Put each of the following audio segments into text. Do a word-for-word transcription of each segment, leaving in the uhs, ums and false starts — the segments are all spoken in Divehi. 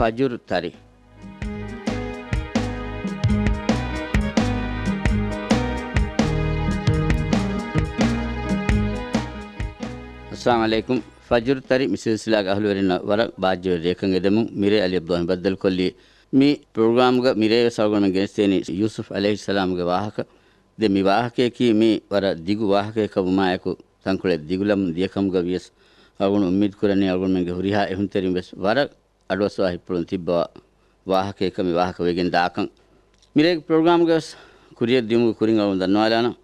ފަޖުރު ތަރި. އައްސަލާމު ޢަލައިކުމް. ފަޖުރު ތަރި މި ސިލްސިލާގެ އަހުލުވެރިންނަށް ވަރަށް ބާއްޖަވެރި ރެއަކަށް އެދެމުން. މިރޭ އަލީ ޢަބްދުއްލާހި ބައްދަލުކޮށްލީ. މި ޕްރޮގްރާމްގަ މިރޭ ވެސް އަޅުގަނޑުމެން ގެނެސްދޭނީ ޔޫސުފް ޢަލައިހިއްސަލާމުގެ ވާހަކަ. ދެން މި ވާހަކަޔަކީ މި ވަރަށް ދިގު ވާހަކަޔަކަށް ވުމާއެކު، ތަންކޮޅެއް ދިގުލަމުން ދިޔަކަމުގަ ވިޔަސް، އަޅުގަނޑު އުއްމީދު ކުރަނީ އަޅުގަނޑުމެންގެ ހުރިހާ އެހުންތެރިން ވެސް ވަރަށް އަޑުއައްސަވާ ހިތްޕުޅުން ތިއްބަވާ ވާހަކަޔަކަށް މި ވާހަކަ ވެގެން ދާކަން. މިރޭގެ ޕްރޮގްރާމްގަ ވެސް ކުރިއަށް ދިއުމުގެ ކުރިން އަޅުގަނޑު ދަންނަވާލާނަން.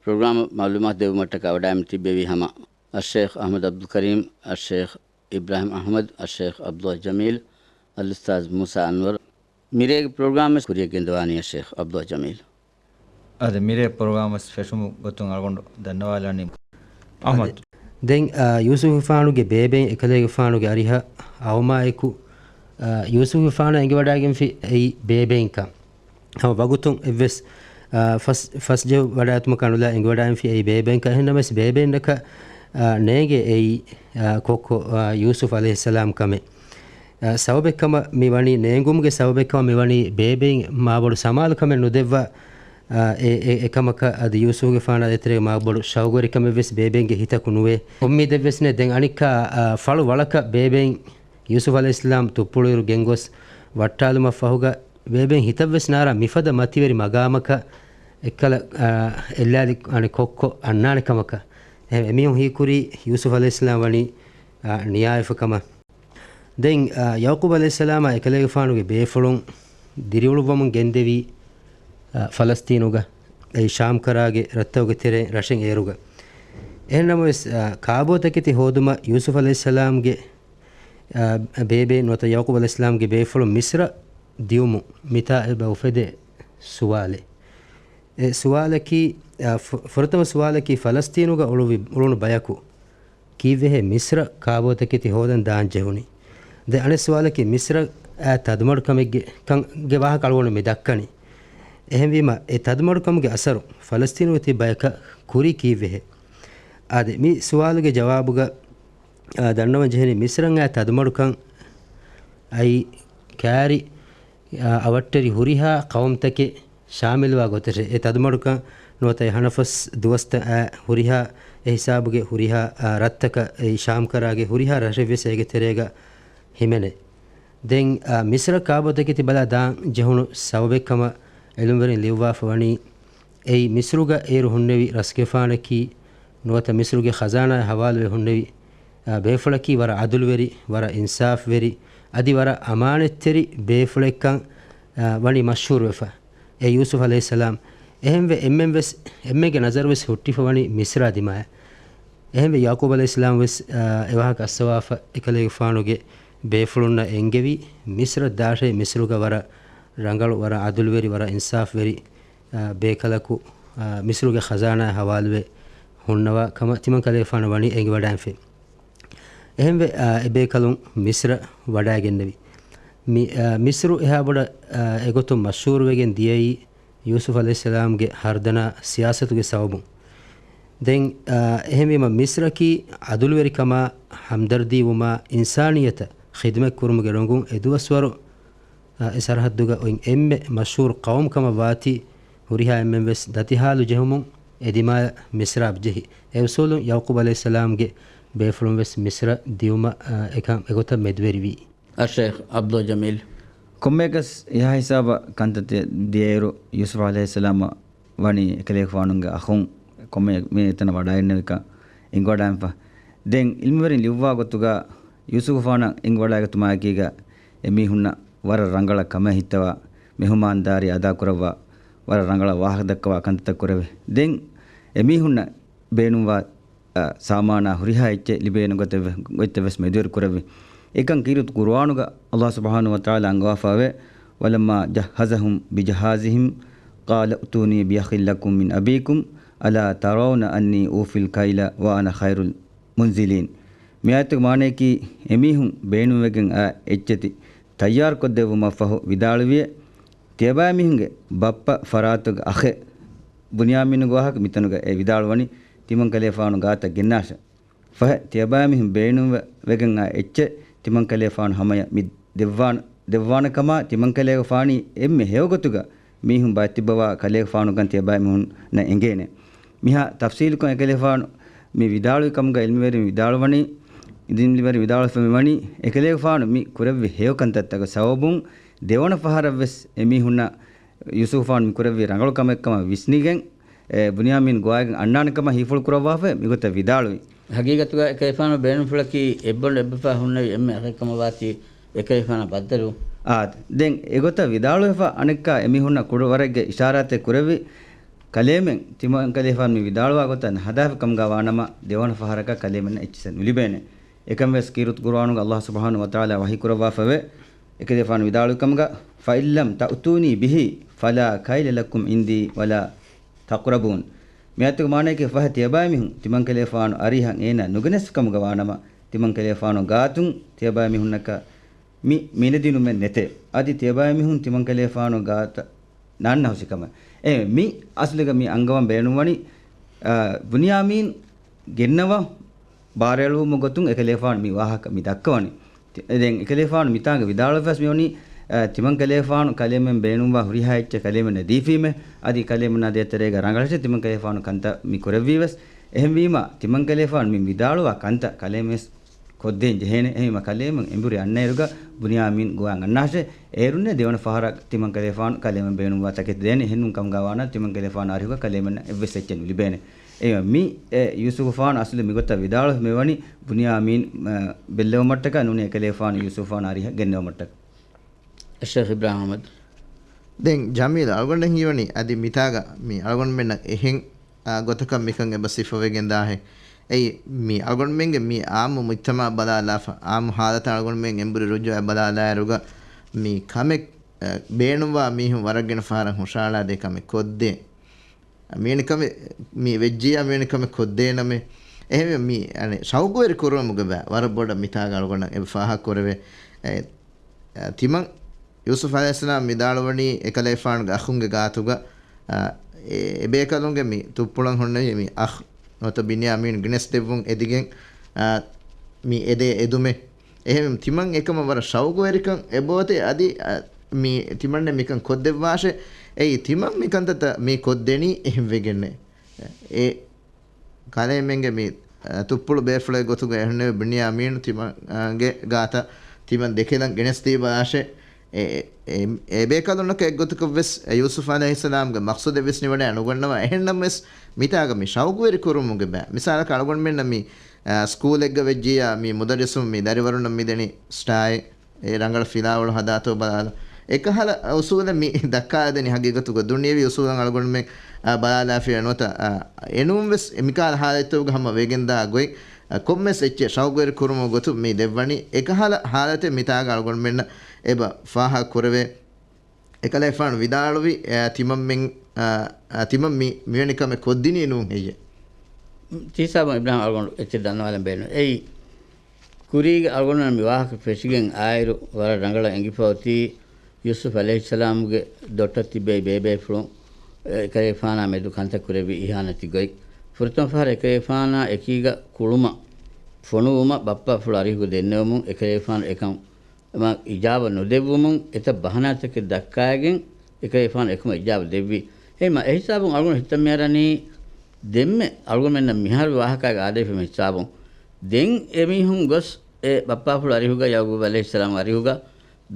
ޕްރޮގްރާމަށް މަޢުލޫމާތު ދެއްވުމަށްޓަކާ ވަޑައިގެން ތިއްބެވީ ހަމަ އައްޝޭޚް އަޙްމަދު ޢަބްދުލް ކަރީމް، އައްޝޭޚް އިބްރާހިމް އަޙްމަދު، އައްޝޭޚް ޢަބްދުﷲ ޖަމީލް، އަލްއުސްތާޛް މޫސާ އަންވަރު. މިރޭގެ ޕްރޮގްރާމް ވެސް ކުރިއަށް ގެންދަވާނީ އައްޝޭޚް ޢަބްދުﷲ ޖަމީލް. އާދެ، މިރޭ ޕްރޮގްރާމް ވެސް ފެށުމުގެ ގޮތުން އަޅުގަނޑު ދަންނަވާލާނީ. އަޙްމަދު. ދެން، އާ، ޔޫސުފުގެފާނުގެ ބޭބެއިން އެކަލޭގެފާނުގެ އަރިހަށް އައުމާއެކު، އާ، ޔޫސުފުގެފާނަށް އެނގިވަޑައިގެންފި އެއީ ބޭބެއިންކަން. ހަމަ ވަގުތުން އެއްވެސް، އާ، ފަސް-، ފަސްޖެހު ވަޑާއެތުމަކާ ނުލާ އެނގިވަޑާގެންފި އެއީ ބޭބެއިންކަން. އެހެންނަމަވެސް ބޭބެއިންނަކަށް، އާ، ނޭނގޭ އެއީ، އާ، ކޮއްކޮ، އާ، ޔޫސުފް ޢަލައިހިއްސަލާމް ކަމެއް. އާ، ސަބަބެއްކަމަށް މި ވަނީ، ނޭނގުމުގެ ސަބަބެއްކަމަށް މި ވަނީ ބޭބެއިން މާބޮޑު ސަމާލުކަމެއް ނުދެއްވާ، އާ، އެ، އެ، އެކަމަކަށް އަދި ޔޫސުފުގެފާނާ ދޭތެރޭގަ މާބޮޑު ޝައުގުވެރިކަމެއްވެސް ބޭބެއިންގެ ހިތަކު ނުވޭ. އުއްމީދެއްވެސް ނެތް. ދެން އަނެއްކާ، އާ، ފަޅު ވަޅަކަށް ބޭބެއިން ޔޫސުފް ޢަލައިހިއްސަލާމް ތުއްޕުޅުއިރު ގެންގޮސް ވައްޓާލުމަށްފަހުގަ، ބޭބެއިން ހިތަށްވެސް ނާރާ މިފަދަ މަތިވެރި މަގާމަކަށް އެއްކަލަ، އާ، އެއްލާލި އަނެއް ކޮއްކޮ އަންނާނެ ކަމަކަށް. އެހެން އެމީހުން ހީކުރީ ޔޫސުފް ޢަލައިހިއްސަލާމް ވަނީ، އާ، ނިޔާވެފަ ކަމަށް. ދެން، އާ، ޔަޢުޤޫބް ޢަލައިހިއްސަލާމާ އެކަލޭގެފާނުގެ ބޭފުޅުން ދިރިއުޅުއްވަމުން ގެންދެވީ، އާ، ފަލަސްޠީނުގަ، އެއީ ޝާމްކަރާގެ ރަށްތަކުގެ ތެރެއިން ރަށެއް އޭރުގަ. އެހެންނަމަވެސް، އާ، ކާބޯތަކެތި ހޯދުމަށް ޔޫސުފް ޢަލައިހިއްސަލާމްގެ، އާ، ބޭބެ ނުވަތަ ޔަޢުޤޫބް ޢަލައިހިއްސަލާމްގެ ބޭފުޅުން މިޞްރަށް ދިއުމުން މިތާ އެބަ އުފެދޭ ސުވާލެއް. އެ ސުވާލަކީ، އާ، ފު-، ފުރަތަމަ ސުވާލަކީ ފަލަސްޠީނުގަ އުޅުވި-، އުޅުނު ބަޔަކު ކީއްވެހޭ މިޞްރަށް ކާބޯތަކެތި ހޯދަން ދާން ޖެހުނީ؟ ދެން އަނެއް ސުވާލަކީ މިޞްރަށް އާ ތަދުމަޑުކަމެއްގެ ކަން ގެ ވާހަކަ އަޅުގަނޑު މި ދައްކަނީ. އެހެންވީމަ، އެ ތަދުމަޑުކަމުގެ އަސަރު ފަލަސްޠީނުގަ ތިބި ބަޔަކަށް ކުރީ ކީއްވެހޭ؟ އާދެ، މި ސުވާލުގެ ޖަވާބުގަ، އާ، ދަންނަވަން ޖެހެނީ މިޞްރަށް އާ ތަދުމަޑުކަން އައީ ކާރި އަވަށްޓެރި ހުރިހާ ޤައުމުތަކެއް ޝާމިލުވާ ގޮތަށޭ. އެ ތަދުމަޑުކަން ނުވަތަ އެ ހަނަފަސް ދުވަސްތައް އާ ހުރިހާ އެ ހިސާބުގެ ހުރިހާ، އާ، ރަށްތަކަށް އެއީ ޝާމްކަރާގެ ހުރިހާ ރަށެއްވެސް އޭގެ ތެރޭގަ ހިމެނޭ. ދެން، އާ، މިޞްރަށް ކާބޯތަކެތި ބަލާ ދާން ޖެހުނު ސަބަބެއްކަމަށް ޢިލްމުވެރިން ލިޔުއްވާފަ ވަނީ، އެއީ މިޞްރުގަ އޭރު ހުންނެވި ރަސްގެފާނަކީ ނުވަތަ މިޞްރުގެ ޚަޒާނާއާ ހަވާލުވެ ހުންނެވި، އާ، ބޭފުޅަކީ ވަރަށް ޢަދުލުވެރި، ވަރަށް އިންސާފްވެރި، އަދި ވަރަށް އަމާނަތްތެރި ބޭފުޅެއްކަން، އާ، ވަނީ މަޝްހޫރުވެފަ. އެ ޔޫސުފް ޢަލައިހިއްސަލާމް. އެހެންވެ، އެންމެންވެސް، އެންމެންގެ ނަޒަރުވެސް ހުއްޓިފަ ވަނީ މިޞްރާ ދިމާއަށް. އެހެންވެ، ޔަޢުޤޫބް ޢަލައިހިއްސަލާމް ވެސް، އާ، އެވާހަކަ އައްސަވާފަ، އެކަލޭގެފާނުގެ ބޭފުޅުންނަށް އެންގެވީ، މިޞްރަށް ދާށޭ، މިޞްރުގަ ވަރަށް ރަނގަޅު، ވަރަށް ޢަދުލުވެރި، ވަރަށް އިންސާފްވެރި، އާ، ބޭކަލަކު، އާ، މިޞްރުގެ ޚަޒާނާއާ ހަވާލުވެ ހުންނަވާ ކަމަށް ތިމަން ކަލޭގެފާނު ވަނީ އެނގިވަޑައިގެންފި. އެހެންވެ، އާ، އެބޭކަލުން މިޞްރަށް ވަޑައިގެންނެވި. މި-، އާ، މިޞްރު އެހާ ބޮޑަށް، އާ، އެގޮތުން މަޝްހޫރުވެގެން ދިޔައީ ޔޫސުފް ޢަލައިހިއްސަލާމްގެ ހަރުދަނާ ސިޔާސަތުގެ ސަބަބުން. ދެން، އާ، އެހެންވީމަ މިޞްރަކީ ޢަދުލުވެރިކަމާ، ހަމްދަރްދީވުމާ، އިންސާނިއްޔަތަށް ޚިދުމަތްކުރުމުގެ ރޮނގުން އެ ދުވަސްވަރު، އާ، އެ ސަރަހައްދުގަ އޮތް އެންމެ މަޝްހޫރު ޤައުމު ކަމަށް ވާތީ، ހުރިހާ އެންމެން ވެސް ދަތިހާލު ޖެހުމުން އެ ދިމާޔަށް މިޞްރާބް ޖެހި. އެ އުސޫލުން ޔަޢުޤޫބް ޢަލައިހިއްސަލާމްގެ ބޭފުޅުން ވެސް މިޞްރަށް ދިއުމަށް، އާ، އެކަން އެގޮތަށް މެދުވެރިވީ. އައްޝައިޚް ޢަބްދުލް ޖަމީލް. ކޮންމެއަކަސް އެހާ ހިސާބަށް ކަންތައް ދިޔައިރު ޔޫސުފް ޢަލައިހިއްސަލާމަށް ވަނީ އެކަލޭގެފާނުގެ އަޚުން ކޮންމެ މި އެތަނަށް ވަޑައިގެންނެވިކަން އެނގިވަޑައިގެންފަ. ދެން ޢިލްމުވެރިން ލިޔުއްވާ ގޮތުގަ ޔޫސުފްގެފާނަށް އެނގިވަޑައިގަތުމާއެކީގަ އެމީހުންނަށް ވަރަށް ރަނގަޅަށް ކަމެއް ހިއްތަވާ، މެހުމާންދާރީ އަދާކުރައްވާ، ވަރަށް ރަނގަޅަށް ވާހަކަ ދައްކަވާ ކަންތައްތައް ކުރެވޭ. ދެން އެމީހުންނަށް ބޭނުންވާ، އަ، ސާމާނާ ހުރިހާ އެއްޗެއް ލިބޭނެ ގޮތެއް ވެ-، ގޮތްތެއް ވެސް މެދުވެރި ކުރެއްވި. އެކަން ކީރިތި ޤުރުއާނުގަ ﷲ ސުބްޙާނަހޫ ވަތަޢާލާ އަންގަވާފައެވެ. ولما جهزهم بجهازهم قال ائتوني بأخ لكم من أبيكم ألا ترون أني أوفي الكيل وأنا خير المنزلين. މި އާޔަތުގެ މާނަޔަކީ، އެމީހުން ބޭނުންވެގެން އައި އެއްޗެތި ތައްޔާރުކޮށްދެއްވުމަށްފަހު ވިދާޅުވިއެ، ތިޔަބައިމީހުންގެ ބައްޕަ ފަރާތުގެ އަޚެއް. ބުންޔާމީނުގެ ވާހަކަ މިތަނުގަ އެ ވިދާޅުވަނީ ތިމަންކަލޭފާނު ގާތަށް ގެންނާށޭ. ފަހެ، ތިޔަބައިމީހުން ބޭނުންވެ-، ވެގެން އައި އެއްޗެއް ތިމަންކަލޭފާނު ހަމަޔަށް މި ދެއްވާން، ދެއްވާނެ ކަމަށް ތިމަންކަލޭގެފާނީ އެންމެ ހެޔޮގޮތުގަ މީހުން ބައެއް ތިއްބަވާ ކަލޭގެފާނުގަން ތިޔަބައިމީހުންނަށް އެނގޭނެ. މިހާ ތަފްސީލުކޮށް އެކަލޭގެފާނު މި ވިދާޅުވި ކަމުގަ ޢިލްމުވެރިން ވިދާޅުވަނީ، ޢިލްމުވެރިން ވިދާޅުވެފަ މިވަނީ، އެކަލޭގެފާނު މި ކުރެއްވި ހެޔޮ ކަންތައްތަކުގެ ސަބަބުން ދެވަނަ ފަހަރަށްވެސް އެމީހުންނަށް ޔޫސުފާނު މި ކުރެއްވީ ރަނގަޅު ކަމެއް ކަމަށް ވިސްނިގެން، އެ، ބުންޔާމީން ގޮވައިގެން އަންނާނެ ކަމަށް ހީފުޅު ކުރައްވާފަ މިގޮތަށް ވިދާޅުވި. ހަގީގަތުގަ އެކަލޭގެފާނު ބޭނުންފުޅަކީ އެއްބަނޑު އެއްބަފާ ހުންނެވި އެންމެ އަޚައްކަމަށް ވާތީ އެކަލޭގެފާނާ ބައްދަލު. އާދެ، ދެން އެގޮތަށް ވިދާޅުވެފަ އަނެއްކާ އެމީހުންނަށް ކުޑަވަރެއްގެ އިޝާރާތެއް ކުރެއްވި ކަލޭމެން ތިމަންކަލޭގެފާނު މި ވިދާޅުވާ ގޮތަށް ނަހަދާފި ކަމުގަ ވާނަމަ، ދެވަނަ ފަހަރަކަށް ކަލޭމެންނަށް އެއްޗިއްސެއް ނުލިބޭނެ. އެކަންވެސް ކީރިތި ޤުރުއާނުގަ ﷲ ސުބްޙާނަހޫ ވަތަޢާލާ ވަޙީ ކުރައްވާފަވޭ. އެކަލޭގެފާނު ވިދާޅުވި ކަމުގަ، "فإن لم تأتوني به فلا كيل لكم عندي ولا تقربون." މިއާޔަތުގެ މާނައަކީ ފަހެ ތިޔަބައިމީހުން ތިމަންކަލޭގެފާނު އަރިހަށް އޭނާ ނުގެނެސްފި ކަމުގަ ވާނަމަ، ތިމަންކަލޭގެފާނު ގާތުން ތިޔަބައިމީހުންނަކަށް މި މިނެދިނުމެއް ނެތޭ. އަދި ތިޔަބައިމީހުން ތިމަންކަލޭގެފާނު ގާތަށް ނާންނަ ހުސިކަމެއް. އެ، މި އަސްލުގަ މި އަންގަވަން ބޭނުންވަނީ، އާ، ބުންޔާމީން ގެންނަވާ ބާރުއެޅުވުމުގެ ގޮތުން އެކަލޭގެފާނު މި ވާހަކަ މި ދައްކަވަނީ. ތި-، ދެން އެކަލޭގެފާނު މިތާނގަ ވިދާޅުވެފަސް މިވަނީ، އާ، ތިމަންކަލޭގެފާނު ކަލޭމެން ބޭނުންވާ ހުރިހާ އެއްޗެއް ކަލޭމެންނަށް ދީފީމޭ. އަދި ކަލޭމެންނާ ދޭތެރޭގަ ރަނގަޅަށޭ ތިމަންކަލޭގެފާނު ކަންތައް މި ކުރެއްވީވެސް. އެހެންވީމާ، ތިމަންކަލޭގެފާނު މި ވިދާޅުވާ ކަންތައް ކަލޭމެން ކޮށްދޭން ޖެހޭނެ. އެހެންވީމަ ކަލޭމެން އެނބުރި އަންނައިރުގަ ބުންޔާމީން ގޮވަން އަންނާށޭ. އޭރުންނޭ ދެވަނަ ފަހަރަށް ތިމަންކަލޭގެފާނު ކަލޭމެން ބޭނުންވާ ތަކެތި ދޭނެ. އެހެންނޫން ކަމުގަ ވާނަމަ ތިމަންކަލޭގެފާނު އަރިހުގަ ކަލޭމެންނަށް އެއްވެސް އެއްޗެއް ނުލިބޭނެ. އެ މި، އެ، ޔޫސުފާނު އަސްލު މިގޮތަށް ވިދާޅުވެ މިވަނީ ބުންޔާމީން، އަ، ބެއްލެވުމަށްޓަކާ ނޫނީ އެކަލޭގެފާނު ޔޫސުފާނު އަރިހަށް ގެންނެވުމަށްޓަކާ. އައްޝޭޚް އިބްރާހިމް އަޙްމަދު. ދެން ޖަމީލް އަޅުގަނޑަށް ހީވަނީ އަދި މިތާގަ މި އަޅުގަނޑުމެންނަށް އެހެން އާ، ގޮތަކަށް މިކަން އެބަ ސިފަވެގެން ދާހެން. އެއީ، މި އަޅުގަނޑުމެންގެ މި އާއްމު މުޖްތަމަޢަށް ބަލާލާފަ، އާއްމު ޙާލަތަށް އަޅުގަނޑުމެން އެނބުރި ރުޖޫޢަށް ބަލާލާއިރުގަ، މި ކަމެއް، އަ، ބޭނުންވާ މީހުން ވަރަށް ގިނަ ފަހަރަށް ހުށަހަޅާދޭ ކަމެއް ކޮށްދޭ. މިވެނި ކަމެއް މި ވެއްޖިއްޔާ މިވެނި ކަމެއް ކޮށްދޭނަމޭ. އެހެންވެ މި، އަނެއް، ޝައުގުވެރި ކުރުވުމުގެ ބައި ވަރަށް ބޮޑަށް މިތާގަ އަޅުގަނޑަށް އެބަ ފާހަގަ ކުރެވޭ. އެ، އަ، ތިމަން ޔޫސުފް ޢަލައިހިއްސަލާމް ވިދާޅުވަނީ އެކަލޭފާނުގެ އަޚުންގެ ގާތުގަ، އަ، އެ، އެބޭކަލުންގެ މި ތުއްޕުޅަށް ހުންނެވި މި އަޚް ނުވަތަ ބިންޔާމީން ގެނެސްދެއްވުން އެދިގެން، އަ، މި އެދޭ އެދުމެއް. އެހެން ތިމަން އެކަމަށް ވަރަށް ޝައުގުވެރިކަން އެބައޮތޭ އަދި، އަ، މި ތިމަންނެ މިކަން ކޮށްދެއްވާށޭ. އެއީ ތިމަން މި ކަންތައްތައް މި ކޮށްދެނީ އެހެންވެގެންނޭ. އެ ކަލޭމެންގެ މި، އަ، ތުއްޕުޅު ބޭފުޅެއް ގޮތުގަ އެހުންނެވި ބިންޔާމީނު ތިމަންގެ ގާތަށް ތިމަން ދެކެލަން ގެނެސްދީބަލާށޭ. އެ، އެ، އެ ބޭކަލުންނަކަށް އެއްގޮތަކަށްވެސް ޔޫސުފް ޢަލައިހިއްސަލާމްގެ މަޤްޞަދެއްވެސް ނިވަޑައި ނުގަންނަވާ. އެހެންނަމަވެސް މިތާގަ މި ޝައުގުވެރި ކުރުމުގެ ބައި. މިސާލަކަށް އަޅުގަނޑުމެންނަށް މި، އަ، ސްކޫލެއްގަ ވެއްޖިއްޔާ މި މުދައްރިސުން މި ދަރިވަރުންނަށް މިދެނީ ސްޓާއެއް. އެ ރަނގަޅަށް ފިލާވަޅު ހަދާތޯ ބަލާލަ. އެކަހަލަ އުސޫލެއް މި ދައްކާދެނީ ހަގީގަތުގަ ދުނިޔެވީ އުސޫލަށް އަޅުގަނޑުމެން، އާ، ބަލާލާފިޔާ ނުވަތަ، އާ، އެނޫންވެސް އެ މިކާލަ ހާލަތްތަކުގަ ހަމަ ވެގެންދާ ގޮތް، އާ، ކޮންމެސް އެއްޗެއް ޝައުގުވެރި ކުރުމުގެ ގޮތުން މި ދެއްވަނީ. އެކަހަލަ ހާލަތެއް މިތާގަ އަޅުގަނޑުމެންނަށް އެބަ ފާހަގަ ކުރެވޭ. އެކަލޭފާނު ވިދާޅުވި، އާ، ތިމަންމެން، އާ، އާ، ތިމަން މި، މިވެނި ކަމެއް ކޮށްދިނީ ނޫން ހެއްޔޭ؟ ތީސާބު އިބްރާހިމް އަޅުގަނޑު އެއްޗެއް ދަންނަވާލަން ބޭނުން. އެއީ، ކުރީގެ އަޅުގަނޑުމެން މި ވާހަކަ ފެށިގެން އާއިރު، ވަރަށް ރަނގަޅަށް އެނގިފަ އޮތީ، ޔޫސުފް ޢަލައިހިއްސަލާމްގެ ދޮށަށް ތިއްބެވި ބޭބޭފުޅުން އެކަލޭފާނާ މެދު ކަންތައް ކުރެއްވި އިހާނެތި ގޮތް. ފުރަތަމަ ފަހަރަށް އެކަލޭފާނާ އެކީގަ ކުޅުމަށް ފޮނުވުމަށް ބައްޕާފުޅު އަރިހުގަ ދެންނެވުމުން އެކަލޭފާނު އެކަން އެކަމަށް އިޖާބަ ނުދެއްވުމުން އެތައް ބަހަނާތަކެއް ދައްކާގެން އެކަލޭފާނު އެކަމަށް އިޖާބަ ދެއްވި. އެހެންމަ އެހިސާބުން އަޅުގަނޑު ހިތަށް މިއަރަނީ ދެންމެ އަޅުގަނޑުމެންނަށް މިހާރު ވާހަކާގެ އާދައިފެ މި ހިސާބުން ދެން އެމީހުން ގޮސް އެ ބައްޕާފުޅު އަރިހުގަ ޔަޢުޤޫބް ޢަލައިހިއްސަލާމް އަރިހުގަ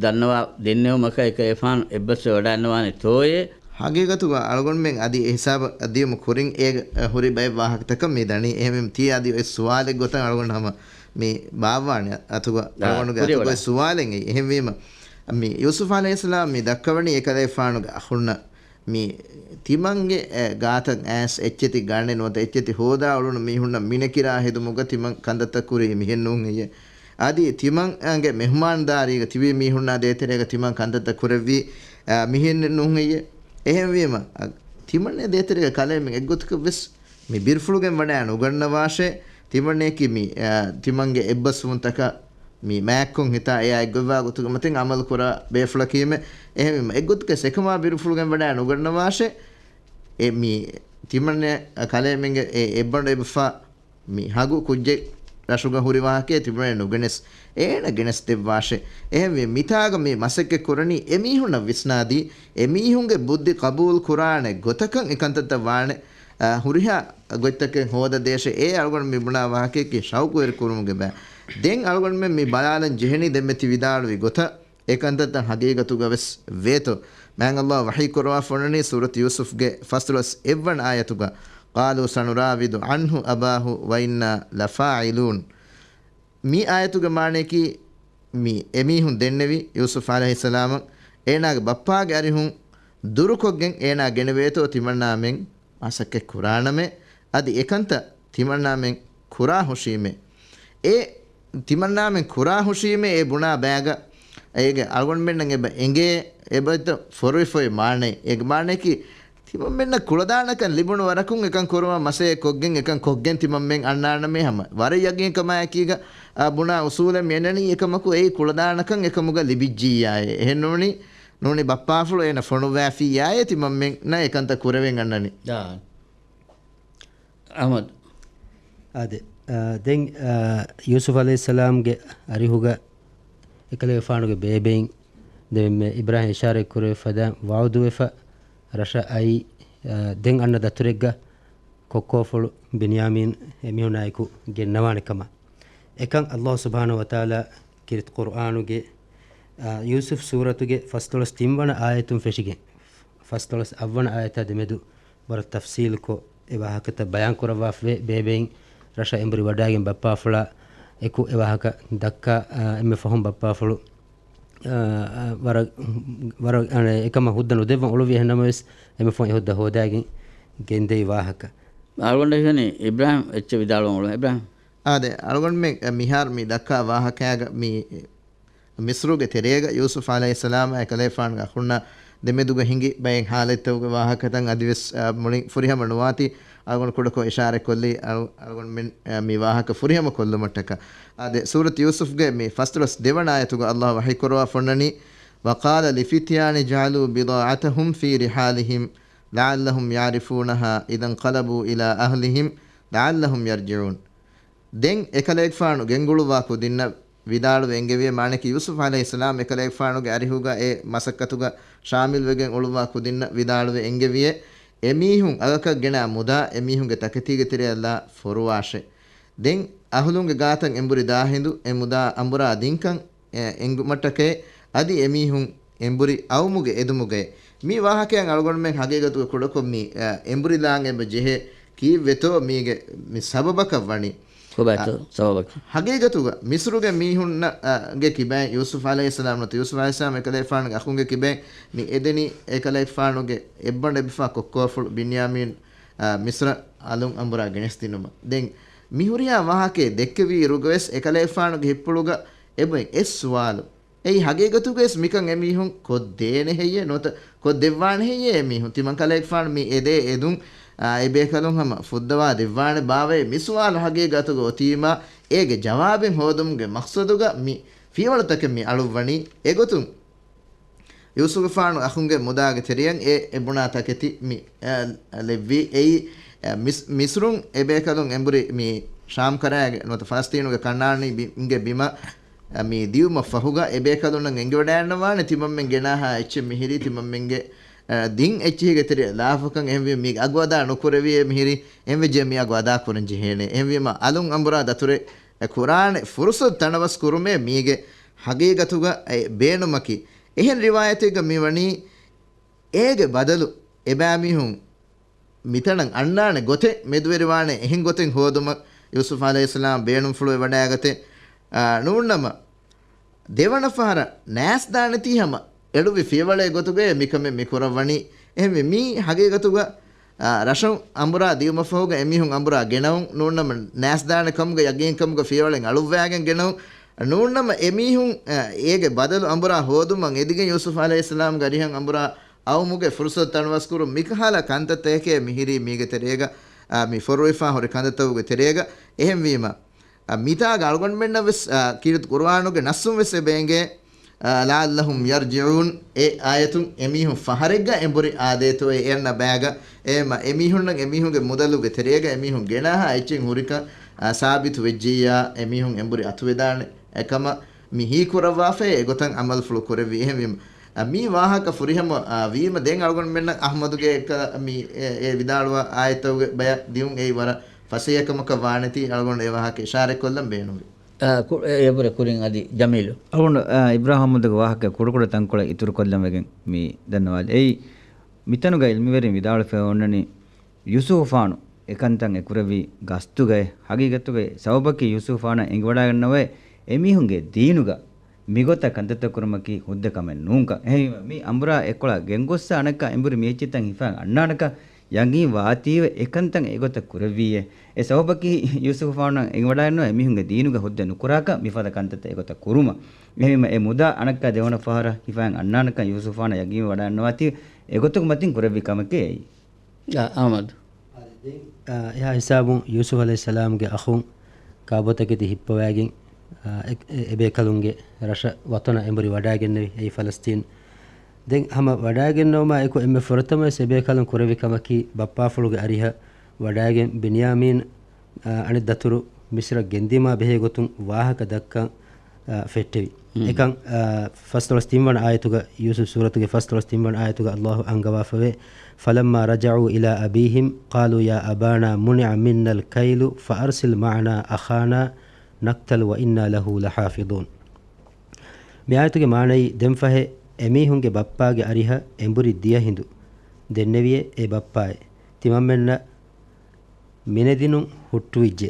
ދަންނަވާ ދެންނެވުމަކަށް އެކަލޭފާނު އެއްބަސްވެ ވަޑައިންނަވާނެ ތޯއޭ؟ ހަގީގަތުގަ އަޅުގަނޑުމެން އަދި އެހިސާބަށް ދިޔުމަށް ކުރިން އޭގެ ހުރި ބައެއް ވާހަކަތަކަށް މި ދަނީ. އެހެންވީމަ ތީ އަދި އޮތް ސުވާލެއް ގޮތަށް އަޅުގަނޑު ހަމަ މި ބާއްވާނެ އަތުގަ އާ، އަޅުގަނޑުގެ ކުރި އަތުގަ ވަޑަ. އޮތް ސުވާލެއް އެއީ. އެހެންވީމަ، މި ޔޫސުފް ޢަލައިހިއްސަލާމް މި ދައްކަވަނީ އެކަލޭފާނުގެ އަޚުންނަށް މި ތިމަންގެ، އެ، ގާތަށް އައިސް އެއްޗެތި ގަނެ ނުވަތަ އެއްޗެތި ހޯދާ އުޅުނު މީހުންނަށް މިނެކިރާ ހެދުމުގަ ތިމަން ކަންތައްތައް ކުރީ މިހެން ނޫން ހެއްޔެ؟ އަދި ތިމަންގެ މެހުމާންދާރީގަ ތިބި މީހުންނާ ދޭތެރޭގަ ތިމަން ކަންތައްތައް ކުރެއްވީ، އެ، މިހެން ނޫން ހެއްޔެ؟ އެހެންވީމަ، އަ، ތިމަންނޭ ދޭތެރޭގަ ކަލޭމެން އެއްގޮތަކަށް ވެސް މި ބިރުފުޅުގެން ވަޑައި ނުގަންނަވާށޭ. ތިމަންނަޔަކީ މި، އާ، ތިމަންގެ އެއްބަސްވުންތަކަށް މި މާތްކޮށް ހިތާ އެއާ އެއްގޮތްވާ ގޮތުގެ މަތިން އަމަލު ކުރާ ބޭފުޅަކީމެ. އެހެންވީމަ އެއްގޮތަކަށް އެކަމާ ބިރުފުޅުގެން ވަޑައި ނުގަންނަވާށޭ. އެ މި ތިމަންނަ ކަލޭމެންގެ އެ އެއްބަނޑު އެބަފާ މި ހަގު ކުއްޖެއް ރަށުގަ ހުރި ވާހަކައެއް ތިބުނައެއް ނުގެނެސް، އޭނަ ގެނެސް ދެއްވާށޭ. އެހެންވެ، މިތާގަ މި މަސައްކަތް ކުރަނީ އެމީހުންނަށް ވިސްނާދީ، އެމީހުންގެ ބުއްދި ޤަބޫލު ކުރާނެ ގޮތަކަށް އެކަންތައްތައް ވާނެ، އަ، ހުރިހާ ގޮތްތަކެއް ހޯދަދޭށޭ. އެ އަޅުގަނޑު މި ބުނާ ވާހަކައަކީ ޝައުޤުވެރި ކުރުމުގެ ބައި. ދެން އަޅުގަނޑުމެން މި ބަލާލަން ޖެހެނީ ދެންމެ ތި ވިދާޅުވި ގޮތަށް. އެކަންތައްތައް ހަގީގަތުގަ ވެސް ވޭތޯ؟ މާތް ﷲ ވަޙީ ކުރަވާފަ އޮންނަނީ ސޫރަތު ޔޫސުފްގެ ފަސްދޮޅަސް އެއްވަނަ އާޔަތުގަ، "قَالُوا سَنُرَاوِدُ عَنْهُ أَبَاهُ وَإِنَّا لَفَاعِلُونَ." މި އާޔަތުގެ މާނަޔަކީ، މި އެމީހުން ދެންނެވި ޔޫސުފް ޢަލައިހިއްސަލާމަށް އޭނާގެ ބައްޕާގެ އަރިހުން ދުރުކޮށްގެން އޭނާ ގެނެވޭތޯ ތިމަންނާމެން މަސައްކަތް ކުރާނަމޭ، އަދި އެކަންތައް ތިމަންނާމެން ކުރާ ހުށީމޭ. އެ ތިމަންނާމެން ކުރާ ހުށީމޭ އެ ބުނާ ބައިގަ އޭގެ އަޅުގަނޑުމެންނަށް އެބަ އެނގޭ، އެބަ ފޮރުވިފައި މާނައެއް. އޭގެ މާނަޔަކީ، ތިމަންމެންނަށް ކުޅަދާނަކަން ލިބުނު ވަރަކުން އެކަން ކުރުމަށް މަސައްކަތް ކޮށްގެން އެކަން ކޮށްގެން ތިމަންމެން އަންނާނަމޭ ހަމަ. ވަރަށް ޔަގީންކަމާއެކީގަ، އާ، ބުނާ އުސޫލެއް މި އެންނަނީ އެކަމަކު އެއީ ކުޅަދާނަކަން އެކަމުގަ ލިބިއްޖިއްޔާއޭ. އެހެންނޫނީ، ނޫނީ ބައްޕާފުޅު އޭނަ ފޮނުއްވާފިއްޔާއޭ ތިމަންމެންނަށް އެކަންތައް ކުރެވެން އަންނަނީ. އާ. އަޙްމަދު. އާދެ، އާ، ދެން، އާ، ޔޫސުފް ޢަލައިހިއްސަލާމްގެ އަރިހުގަ އެކަލޭގެފާނުގެ ބޭބެއިން ދެންމެ އިބްރާހީމް އިޝާރަތް ކުރެވި ފަދަ ވަޢުދުވެފަ ރަށަށް އައީ، އާ، ދެން އަންނަ ދަތުރެއްގަ ކޮއްކޯފުޅު ބިންޔާމީން އެމީހުނާއެކު ގެންނަވާނެ ކަމަށް. އެކަން ﷲ ސުބްޙާނަހޫ ވަތަޢާލާ ކީރިތި ޤުރްއާނުގެ، އާ، ޔޫސުފް ސޫރަތުގެ ފަސްދޮޅަސް ތިންވަނަ އާޔަތުން ފެށިގެން، ފަސްދޮޅަސް އަށްވަނަ އާޔަތާ ދެމެދު ވަރަށް ތަފްސީލުކޮށް އެ ވާހަކަތައް ބަޔާން ކުރައްވާފަވޭ. ބޭބެއިން ރަށަށް އެނބުރި ވަޑައިގެން ބައްޕާފުޅާ އެކު އެ ވާހަކަ ދައްކާ، އާ، އެންމެ ފަހުން ބައްޕާފުޅު، އާ، އާ، ވަރަށް، ވަރަށް، އަނެއް، އެކަމަށް ހުއްދަ ނުދެއްވަން އުޅުއްވި. އެހެންނަމަވެސް، އެންމެ ފަހުން އެ ހުއްދަ ހޯދާގެން ގެންދެވި ވާހަކަ. އަޅުގަނޑަށް ހީވަނީ އިބްރާހިމް އެއްޗެއް ވިދާޅުވަން އުޅުން. އިބްރާހިމް. އާދެ، އަޅުގަނޑުމެން މިހާރު މި ދައްކާ ވާހަކައިގަ މި މިޞްރުގެ ތެރޭގަ ޔޫސުފް ޢަލައިހިއްސަލާމާ އެކަލޭގެފާނުގެ އަޚުންނާ ދެމެދުގަ ހިނގި ބައެއް ޙާލަތްތަކުގެ ވާހަކަތައް އަދިވެސް، އާ، މުޅިން ފުރިހަމަ ނުވާތީ، އަޅުގަނޑު ކުޑަކޮށް އިޝާރަތް ކޮށްލީ، އަޅު-، އަޅުގަނޑުމެން، އާ، މި ވާހަކަ ފުރިހަމަ ކޮށްލުމަށްޓަކާ. އާދެ، ސޫރަތު ޔޫސުފްގެ މި ފަސްދޮޅަސް ދެވަނަ އާޔަތުގަ ﷲ ވަޙީ ކުރަވާފަ އޮންނަނީ، "وَقَالَ لِفِتْيَانِهِ اجْعَلُوا بِضَاعَتَهُمْ فِي رِحَالِهِمْ لَعَلَّهُمْ يَعْرِفُونَهَا إِذَا انْقَلَبُوا إِلَىٰ أَهْلِهِمْ لَعَلَّهُمْ يَرْجِعُونَ." ދެން އެކަލޭގެފާނު ގެންގުޅުއްވާ ކުދިންނަށް ވިދާޅުވެ އެންގެވިއޭ، މާނައަކީ ޔޫސުފް ޢަލައިހިއްސަލާމް އެކަލޭގެފާނުގެ އަރިހުގަ އެ މަސައްކަތުގަ ޝާމިލްވެގެން އުޅުއްވާ ކުދިންނަށް ވިދާޅުވެ އެންގެވިއޭ، އެމީހުން އަގަކަށް ގެނާ މުދާ އެމީހުންގެ ތަކެތީގެ ތެރެއަށްލާ ފޮރުވާށޭ. ދެން އަހުލުންގެ ގާތަށް އެނބުރި ދާ ހިނދު އެ މުދާ އަނބުރާ ދިންކަން، އެ، އެނގުމަށްޓަކައި އަދި އެމީހުން އެނބުރި އައުމުގެ އެދުމުގައި. މި ވާހަކައިން އަޅުގަނޑުމެން ހަގީގަތުގަ ކުޑަކޮށް މި، އަ، އެނބުރިލާން އެބަ ޖެހޭ ކީއްވެތޯ މީގެ މި ސަބަބަކަށް ވަނީ. ކޮބާތޯ އަ، ސަބަބަކީ؟ ހަގީގަތުގަ މިޞްރުގެ މީހުންނަށް، އަ، ގެ ކިބައިން ޔޫސުފް ޢަލައިހިއްސަލާމް ނުވަތަ ޔޫސުފް ޢަލައިހިއްސަލާމް އެކަލޭގެފާނުގެ އަޚުންގެ ކިބައިން މި އެދެނީ އެކަލޭގެފާނުގެ އެއްބަނޑު އެބިފާ ކޮއްކޯފުޅު ބިންޔާމީން، އަ، މިޞްރަށް އަލުން އަނބުރާ ގެނެސްދިނުމަށް. ދެން މި ހުރިހާ ވާހަކައެއް ދެއްކެވި އިރުގަވެސް އެކަލޭގެފާނުގެ ހިތްޕުޅުގަ އެބައި އެއް ސުވާލު. އެއީ ހަގީގަތުގަވެސް މިކަން އެމީހުން ކޮށްދޭނެ ހެއްޔޭ ނުވަތަ ކޮށްދެއްވާނެ ހެއްޔޭ އެމީހުން؟ ތިމަން ކަލޭގެފާނު މި އެދޭ އެދުން، އާ، އެބޭކަލުން ހަމަ ފުއްދަވާ ދެއްވާނެ ބާވައޭ؟ މި ސުވާލު ހަގީގަތުގަ އޮތީމާ އޭގެ ޖަވާބެއް ހޯދުމުގެ މަޤްޞަދުގަ މި ފިޔަވަޅުތަކެއް މި އަޅުއްވަނީ. އެގޮތުން ޔޫސުފްގެފާނު އަޚުންގެ މުދާގެ ތެރެއަށް އެ، އެ ބުނާ ތަކެތި މި، އަ، ލެއްވީ. އެއީ، އަ، މިސް-، މިސްރުން އެބޭކަލުން އެނބުރި މި ޝާމް ކަރައިގެ ނުވަތަ ފަލަސްތީނުގެ ކަންނާނީ ބި-، ގެ ބިމަށް، އަ، މި ދިޔުމަށް ފަހުގަ އެބޭކަލުންނަށް އެނގިވަޑައިގަންނަވާނެ ތިމަންމެން ގެނާހާ އެއްޗެއް މިހިރީ ތިމަންމެންގެ، އަ، ދިން އެއްޗިހިގެ ތެރެއަށް ލާފަކަން. އެހެންވީމަ މީގެ އަގު އަދާ ނުކުރެވިއޭ މިހިރީ، އެހެންވެއްޖެ މި އަގު އަދާ ކުރަން ޖެހޭނެ. އެހެންވީމަ އަލުން އަނބުރާ ދަތުރެއް ކުރާނެ ފުރުސަތު ތަނަވަސް ކުރުމޭ މީގެ ހަގީގަތުގަ އެ ބޭނުމަކީ. އެހެން ރިވާޔަތެއްގަ މިވަނީ، އޭގެ ބަދަލު އެބައިމީހުން މިތަނަށް އަންނާނެ ގޮތެއް މެދުވެރިވާނެ އެހެން ގޮތެއް ހޯދުމަށް ޔޫސުފް ޢަލައިހިއްސަލާމް ބޭނުންފުޅުވެވަޑައިގަތޭ. އާ، ނޫންނަމަ، ދެވަނަ ފަހަރަށް ނައިސްދާނެތީ ހަމަ އެޅުއްވި ފިޔަވަޅެއް ގޮތުގައޭ މިކަމެއް މި ކުރައްވަނީ. އެހެންވެ، މީ ހަގީގަތުގަ، އާ، ރަށުން އަނބުރާ ދިޔުމަށްފަހުގަ އެމީހުން އަނބުރާ ގެނައުން ނޫންނަމަ، ނައިސްދާނެ ކަމުގެ ޔަގީންކަމުގަ ފިޔަވަޅެއް އަޅުއްވައިގެން ގެނައުން ނޫންނަމަ، އެމީހުން، އާ، އޭގެ ބަދަލު އަނބުރާ ހޯދުމަށް އެދިގެން ޔޫސުފް ޢަލައިހިއްސަލާމްގެ އަރިހަށް އަނބުރާ އައުމުގެ ފުރުސަތު ތަނަވަސްކުރުން މިކަހަލަ ކަންތައްތަކެކޭ މިހިރީ މީގެ ތެރޭގަ، އާ، މި ފޮރުވިފާ ހުރި ކަންތައްތަކުގެ ތެރޭގަ. އެހެންވީމަ، އާ، މިތާގަ އަޅުގަނޑުމެންނަށް ވެސް، އާ، ކީރިތި ޤުރުއާނުގެ ނައްސުން ވެސް އެބައެނގޭ، އާ، لَعَلَّهُمْ يَرْجِعُونَ، އެ އާޔަތުން އެމީހުން ފަހަރެއްގަ އެނބުރި އާދޭތޯއޭ އެ އަންނަ ބައިގަ. އެހެންމަ އެމީހުންނަށް އެމީހުންގެ މުދަލުގެ ތެރޭގަ އެމީހުން ގެނާހާ އެއްޗެއް ހުރިކަން ސާބިތު ވެއްޖިއްޔާ އެމީހުން އެނބުރި އަތުވެދާނެ. އެކަމަށް މި ހީކުރައްވާފައި އެގޮތަށް އަމަލުފުޅު ކުރެއްވީ. އެހެންވީމަ، މި ވާހަކަ ފުރިހަމަ، އާ، ވީމަ ދެން އަޅުގަނޑުމެންނަށް އަޙްމަދުގެ އެކަ-، މި އެ، އެ ވިދާޅުވާ އާޔަތުގެ ބަޔަށް ދިއުން އެއީ ވަރަށް ފަސޭހަކަމަކަށް ވާނެތީ އަޅުގަނޑު އެ ވާހަކަ އިޝާރަތްކޮށްލަން ބޭނުންވި. އާ، ކު-، އެ، އެބުރެ ކުރިން އަދި ޖަމީލު. އަޅުގަނޑު، އާ، އިބްރާހިމް އަޙްމަދުގެ ވާހަކަ ކުޑަކުޑަ ތަންކޮޅެއް އިތުރުކޮށްލަން ވެގެން މި ދަންނަވާލި. އެއީ، މިތަނުގަ އިލްމުވެރިން ވިދާޅުވެފައި އޮންނަނީ، ޔޫސުފާނު އެކަންތައް އެ ކުރެއްވީ ގަސްތުގައި، ހަގީގަތުގައި ސަބަބަކީ ޔޫސުފާނަށް އެނގިވަޑައިގަންނަވައި އެމީހުންގެ ދީނުގަ މިގޮތަށް ކަންތައްތައް ކުރުމަކީ ހުއްދަ ކަމެއް ނޫންކަން. އެހެންވީމަ، މި އަނބުރާ އެއްކޮޅަށް ގެންގޮއްސާ އަނެއްކާ އެނބުރި މި އެއްޗިތައް ހިފާ އަންނާނެކަން ޔަގީން ވާތީވެ އެކަންތައް އެގޮތަށް ކުރެއްވީއޭ. އެ ސަބަބަކީ ޔޫސުފާނަށް އެނގިވަޑައިގަންނަވަ އެމީހުންގެ ދީނުގަ ހުއްދަ ނުކުރާކަށް މިފަދަ ކަންތައްތައް އެގޮތަށް ކުރުމަށް. އެހެންވީމަ، އެ މުދާ އަނެއްކާ ދެވަނަ ފަހަރަށް ހިފާ އަންނާނެކަން ޔޫސުފާނަށް ޔަގީން ވަޑައިގަންނަވާތީ އެގޮތަކު މަތިން ކުރެއްވި ކަމެކޭ އެއީ. އާ، އަޙްމަދު. އާ، އެހާ ހިސާބުން ޔޫސުފް ޢަލައިހިއްސަލާމްގެ އަޚުން ކާބޯތަކެތި ހިއްޕަވައިގެން، އާ، އެ-، އެ-، އެބޭކަލުންގެ ރަށަށް ވަތަނަށް އެނބުރި ވަޑައިގެންނެވި. އެއީ ފަލަސްތީން. ދެން ހަމަ ވަޑައިގެންނެވުމާ އެކު އެންމެ ފުރަތަމަވެސް އެބޭކަލުން ކުރެއްވި ކަމަކީ ބައްޕާފުޅުގެ އަރިހަށް ވަޑައިގެން ބިންޔާމީން، އާ، އަނެއް ދަތުރު މިސްރަށް ގެންދިޔުމާ ބެހޭ ގޮތުން ވާހަކަ ދައްކަން، އާ، ފެއްޓެވި. މް. އެކަން، އާ، ފަސްދޮޅަސް ތިންވަނަ އާޔަތުގަ، ޔޫސުފް ސޫރަތުގެ ފަސްދޮޅަސް ތިންވަނަ އާޔަތުގަ ﷲ އަންގަވާފަވޭ، فَلَمَّا رَجَعُوا إِلَىٰ أَبِيهِمْ قَالُوا يَا أَبَانَا مُنِعَ مِنَّا الْكَيْلُ فَأَرْسِلْ مَعَنَا أَخَانَا نَكْتَلْ وَإِنَّا لَهُ لَحَافِظُونَ. މި އާޔަތުގެ މާނައީ، ދެންފަހެ އެމީހުންގެ ބައްޕާގެ އަރިހަށް އެނބުރި ދިޔަ ހިނދު ދެންނެވިއޭ އެ ބައްޕާއޭ. ތިމަންމެންނަށް މިނެދިނުން ހުއްޓުވިއްޖެ.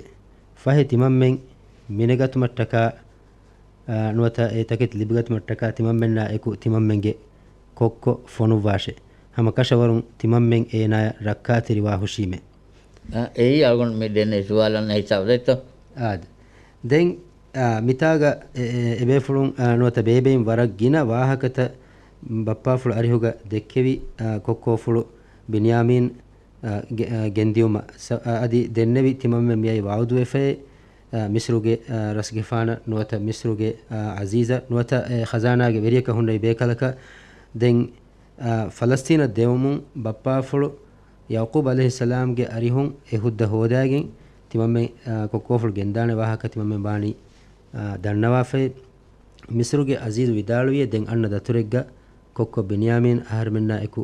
ފަހެ ތިމަންމެން މިނެގަތުމަށްޓަކާ، އާ، ނުވަތަ އެ ތަކެތި ލިބިގަތުމަށްޓަކާ ތިމަންމެންނާ އެކު ތިމަންމެންގެ ކޮއްކޮ ފޮނުއްވާށޭ. ހަމަ ކަށަވަރުން ތިމަންމެން އޭނާޔަށް ރައްކާތެރިވާހުށީމޭ. އާ، އެއީ އަޅުގަނޑު މި ދެންނެވި ސުވާލަށް ހިސާބު ދެއްތޯ؟ އާދެ. ދެން، އާ، މިތާގަ އެ-، އެ-، އެބޭފުޅުން، އާ، ނުވަތަ ބޭބެއިން ވަރަށް ގިނަ ވާހަކަތައް ބައްޕާފުޅު އަރިހުގަ ދެއްކެވި، އާ، ކޮއްކޯފުޅު ބިންޔާމީން، އާ، ގެ-، އާ، ގެންދިޔުމަށް ސަ-، އާ، އަދި ދެންނެވި ތިމަންމެން މިއައި ވަޢުދުވެފައޭ، އާ، މިސްރުގެ، އާ، ރަސްގެފާނަށް ނުވަތަ މިސްރުގެ، އާ، ޢަޒީޒަށް ނުވަތަ އެ ޚަޒާނާގެ ވެރިޔަކަށް ހުންނެވި ބޭކަލަކަށް ދެން، އާ، ފަލަސްތީނަށް ދެވުމުން ބައްޕާފުޅު ޔަޢުޤޫބް ޢަލައިހިއްސަލާމްގެ އަރިހުން އެ ހުއްދަ ހޯދައިގެން ތިމަންމެން، އާ، ކޮއްކޯފުޅު ގެންދާނެ ވާހަކަ ތިމަންމެން ވާނީ، އާ، ދަންނަވާފައި. މިސްރުގެ ޢަޒީޒު ވިދާޅުވިއޭ، ދެން އަންނަ ދަތުރެއްގަ ކޮއްކޮ ބިންޔާމީން އަހަރުމެންނާ އެކު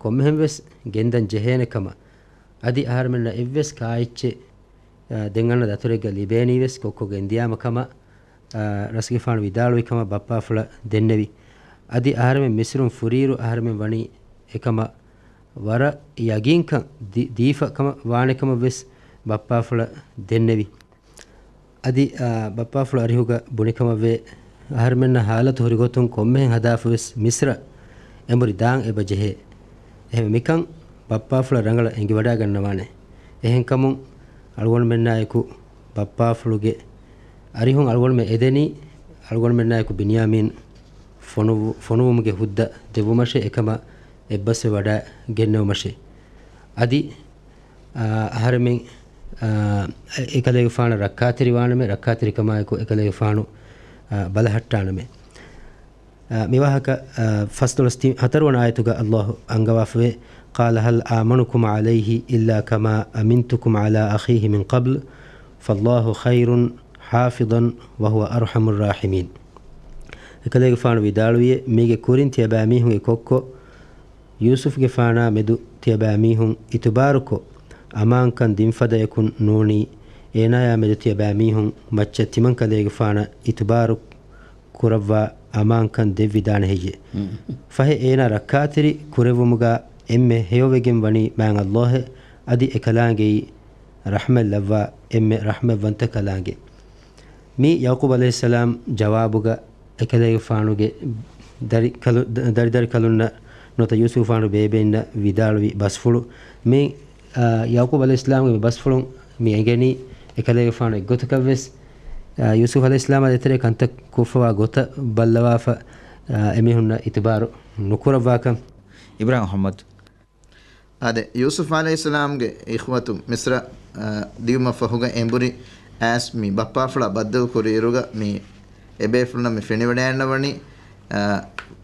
ކޮންމެހެން ވެސް ގެންދަން ޖެހޭނެ ކަމަށް، އަދި އަހަރުމެންނަށް އެއްވެސް ކާއެއްޗެއް، އާ، ދެން އަންނަ ދަތުރެއްގަ ލިބޭނީ ވެސް ކޮއްކޮ ގެންދިޔާމަ ކަމަށް، އާ، ރަސްގެފާނު ވިދާޅުވި ކަމަށް ބައްޕާފުޅަށް ދެންނެވި. އަދި އަހަރެމެން މިސްރުން ފުރިއިރު އަހަރެމެން ވަނީ އެކަމަށް ވަރަށް ޔަގީންކަން ދީ-، ދީފަ ކަމަށް ވާނެ ކަމަށް ވެސް ބައްޕާފުޅަށް ދެންނެވި. އަދި، އާ، ބައްޕާފުޅު އަރިހުގަ ބުނިކަމަށްވޭ، އަހަރެމެންނަށް ހާލަތު ހުރިގޮތުން ކޮންމެހެން ހަދާފަވެސް މިސްރަށް އެނބުރި ދާން އެބަ ޖެހޭ. އެހެން މިކަން ބައްޕާފުޅަށް ރަނގަޅަށް އެނގިވަޑައިގަންނަވާނެ. އެހެންކަމުން އަޅުގަނޑުމެންނާއެކު ބައްޕާފުޅުގެ އަރިހުން އަޅުގަނޑުމެން އެދެނީ، އަޅުގަނޑުމެންނާއެކު ބިންޔާމީން ފޮނުވު-، ފޮނުވުމުގެ ހުއްދަ ދެއްވުމަށޭ، އެކަމަށް އެއްބަސްވެ ވަޑައިގެންނެވުމަށޭ. އަދި، އާ، އަހަރެމެން، އާ، އެކަލޭގެފާނަށް ރައްކާތެރިވާނަމޭ، ރައްކާތެރިކަމާއެކު އެކަލޭގެފާނު، އާ، ބަލަހައްޓާނަމޭ. އާ، މިވާހަކަ، އާ، ފަސްދޮޅަސް ތި-، ހަތަރުވަނަ އާޔަތުގަ ﷲ އަންގަވާފަވޭ، قَالَ هَلْ آمَنُكُمْ عَلَيْهِ إِلَّا كَمَا أَمِنْتُكُمْ عَلَىٰ أَخِيهِ مِنْ قَبْلُ فَاللَّهُ خَيْرٌ حَافِظًا وَهُوَ أَرْحَمُ الرَّاحِمِينَ. އެކަލޭގެފާނު ވިދާޅުވިއޭ، މީގެ ކުރިން ތިޔަބައިމީހުންގެ ކޮއްކޮ ޔޫސުފްގެފާނާ މެދު ތިޔަބައިމީހުން އިތުބާރުކޮށް، އަމާންކަން ދިންފަދަޔަކުން ނޫނީ، އޭނާޔާ މެދު ތިޔަބައިމީހުން މައްޗަށް ތިމަން ކަލޭގެފާނަށް އިތުބާރު ކުރައްވާ އަމާންކަން ދެއްވިދާނެ ހެއްޔޭ؟ މް. ފަހެ އޭނާ ރައްކާތެރި ކުރެއްވުމުގަ އެންމެ ހެޔޮވެގެން ވަނީ މާތް ﷲ އޭ، އަދި އެ ކަލާނގެއީ ރަޙްމަތް ލައްވާ އެންމެ ރަޙްމަތްވަންތަ ކަލާނގެ. މި ޔަޢުޤޫބް ޢަލައިހިއްސަލާމް ޖަވާބުގަ އެކަލޭގެފާނުގެ ދަރިކަލު-، ދަރިދަރިކަލުންނަށް ނުވަތަ ޔޫސުފާނު ބޭބެއިންނަށް ވިދާޅުވި ބަސްފުޅު. މި، އާ، ޔަޢުޤޫބް ޢަލައިހިއްސަލާމްގެ މި ބަސްފުޅުން މި އެނގެނީ އެކަލޭގެފާނު އެއްގޮތަކަށްވެސް، އާ، ޔޫސުފް ޢަލައިހިއްސަލާމާ ދޭތެރޭ ކަންތައް ކޮށްފަވާ ގޮތަށް ބައްލަވާފަ، އާ، އެމީހުންނަށް އިތުބާރު ނުކުރައްވާކަން. އިބްރާހިމް މުޙައްމަދު. އާދެ، ޔޫސުފް ޢަލައިހިއްސަލާމްގެ އިޚްވަތުން މިޞްރަށް، އާ، ދިޔުމަށްފަހުގަ އެނބުރި އައިސް މި ބައްޕާފުޅާ ބައްދަލު ކުރިއިރުގަ މި އެބޭފުޅުންނަށް މި ފެނިވަޑައިގަންނަވަނީ، އާ،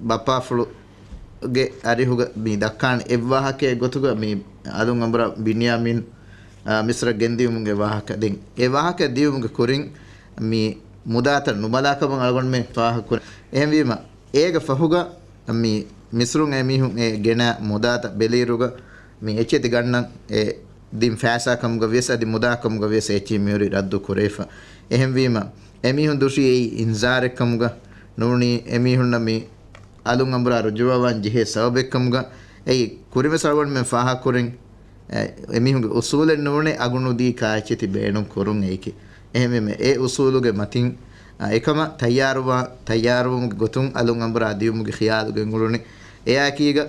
ބައްޕާފުޅުގެ އަރިހުގަ މި ދައްކާނެ އެއްވާހަކައެއް ގޮތުގަ މި އަލުން އަނބުރާ ބިންޔާމީން އާ، މިސްރަށް ގެންދިޔުމުގެ ވާހަކަ. ދެން އެ ވާހަކަ ދިޔުމުގެ ކުރިން މި މުދާތައް ނުބަލާކަމަށް އަޅުގަނޑުމެން ފާހަގަކުރޭ. އެހެންވީމަ، އޭގެ ފަހުގަ މި މިސްރުން އެމީހުން އެ ގެނަ މުދާތައް ބެލިއިރުގަ މި އެއްޗެތި ގަންނަން އެ ދިން ފައިސާ ކަމުގަ ވިޔަސް އަދި މުދާ ކަމުގަ ވިޔަސް އެއްޗިހި މިހުރި ރައްދު ކުރެވިފަ. އެހެންވީމަ، އެމީހުން ދުށީ އެއީ އިންޒާރެއް ކަމުގަ ނޫނީ، އެމީހުންނަށް މި އަލުން އަނބުރާ ރުޖޫވާވާން ޖެހޭ ސަބަބެއް ކަމުގަ އެއީ ކުރިންވެސް އަޅުގަނޑުމެން ފާހަގަކުރިން، އެ، އެމީހުންގެ އުސޫލެއް ނޫނޭ އަގުނުދީ ކާއެއްޗެތި ބޭނުން ކުރުން އެއީކީ. އެހެންވީމަ، އެ އުސޫލުގެ މަތިން، އާ، އެކަމަށް ތައްޔާރުވާ، ތައްޔާރުވުމުގެ ގޮތުން އަލުން އަނބުރާ ދިޔުމުގެ ޚިޔާލު ގެންގުޅުނީ. އެއާއެކީގަ